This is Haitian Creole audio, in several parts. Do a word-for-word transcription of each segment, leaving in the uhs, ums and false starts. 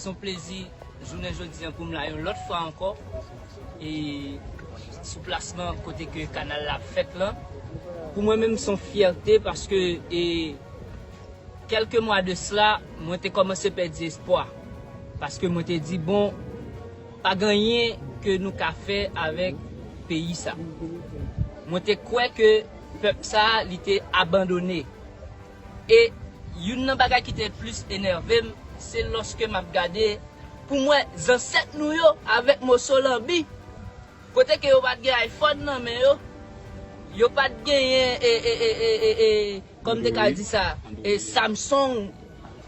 Se yon plezi jounen jodi an pou m la yon lòt fwa ankò. E sou plasman kote ke kanal la ap fèt lan. Pou mwen menm, se yon fyète paske e kèlke mwa de sla, mwen te kòmanse pèdi espwa. Paske mwen te di, bon, pa gen anyen ke nou ka fè avèk peyi sa. Mwen te kwè ke pèp sa, li te abandone. E youn nan bagay ki te plis enève m, se lòske m ap gade, pou mwen, zansèt nou yo avèk moso lanbi, kote ke yo pa t gen iPhone nan men yo, yo pa t genyen, e, e, e, e, e, e, kòm te ka di sa, e, Samsung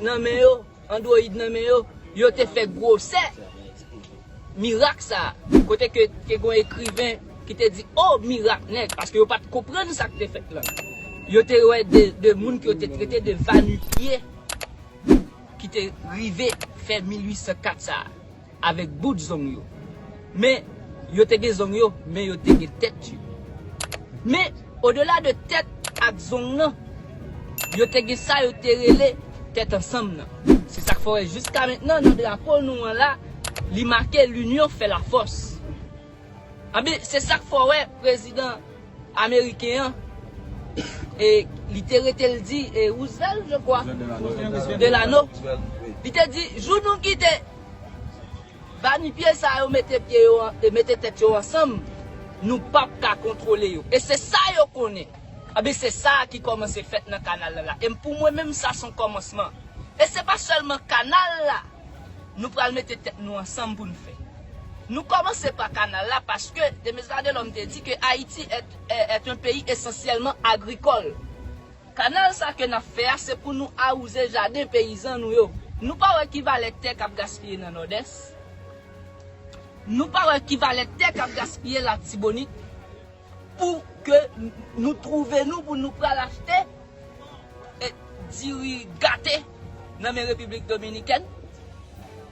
nan men yo, Android nan men yo, yo te fè gwosè mirak sa a. Kote ke te gon ekriven ki te di, o, mirak nèg, paske yo pa t konprann sa k te fèt lan. Yo te wè de, de moun ke yo te trete de va-nu-pieds ki te rive fè mil uit san kat sa a avèk bout zong yo. Men, yo te gen zong yo, men yo te gen tèt yo. Men, odela de tèt ak zong nan, yo te gen sa yo te rele tèt ansanm nan. Se sa k fè w wè jiska mentnan nan drapo nou an la, li make l'union fait la force. Anben, se sa k fè w wè prezidan ameriken an, e li te rete l di, e Roosevelt, je crois, Delano, li te di, jou nou kite va-nu-pieds sa yo mete pye yo an, e mete tèt yo ansanm, nou p ap ka kontwole yo. E se sa yo konnen. Anben, se sa ki kòmanse fèt nan kanal la la. E pou mwen menm, sa se yon kòmansman. E se pa sèlman kanal la nou pral mete tèt nou ansanm pou n fè. Nou kòmanse pa kanal la paske Demezel Adelòm te di ke Ayiti est, est, est un pays essentiellement agricole. Kanal sa ke n ap fè a, se pou nou awouze jaden peyizan nou yo. Nou pa wè ki valè tè k ap gaspiye nan Nòdès? Nou pa wè ki valè tè k ap gaspiye Latibonit? Pou ke n-, nou twouve nou pou nou pral achte, e, diri gate nan men Repiblik Dominikèn,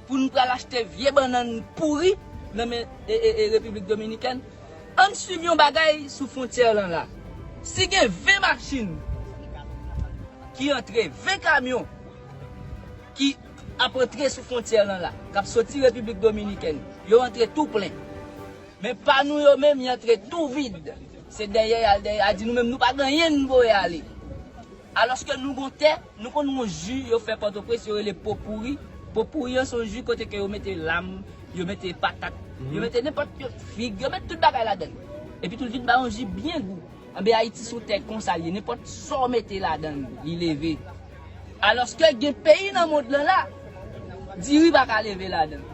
pou nou pral achte vye bannann pouri nan men, e, e, e, Repiblik Dominikèn. Ann swiv yon bagay sou fwontyè lan la. Si gen ven machin ki antre, ven kamyon ki ap antre sou fwontyè lan la, k ap soti Repiblik Dominikèn, yo antre tou plen. Men pa nou yo menm, y antre tou vid. Se dèyè y al dèyè, a di nou menm nou pa gen anyen n voye ale. Alòske nou gon tè, nou konn gon ji yo fè Pòtoprens, yo rele po pouri. Po pouri an se yon ji kote ke yo mete lam, yo mete patat, yo mete nenpòt, yo, fig, yo mete tout bagay ladan l. Epi tou l vin bay yon ji byen gou. Anben, Ayiti se yon tè konsa l ye. Nenpòt sa w mete ladan l, li leve. Alòske gen peyi nan mond lan la, diri pa ka leve ladan l.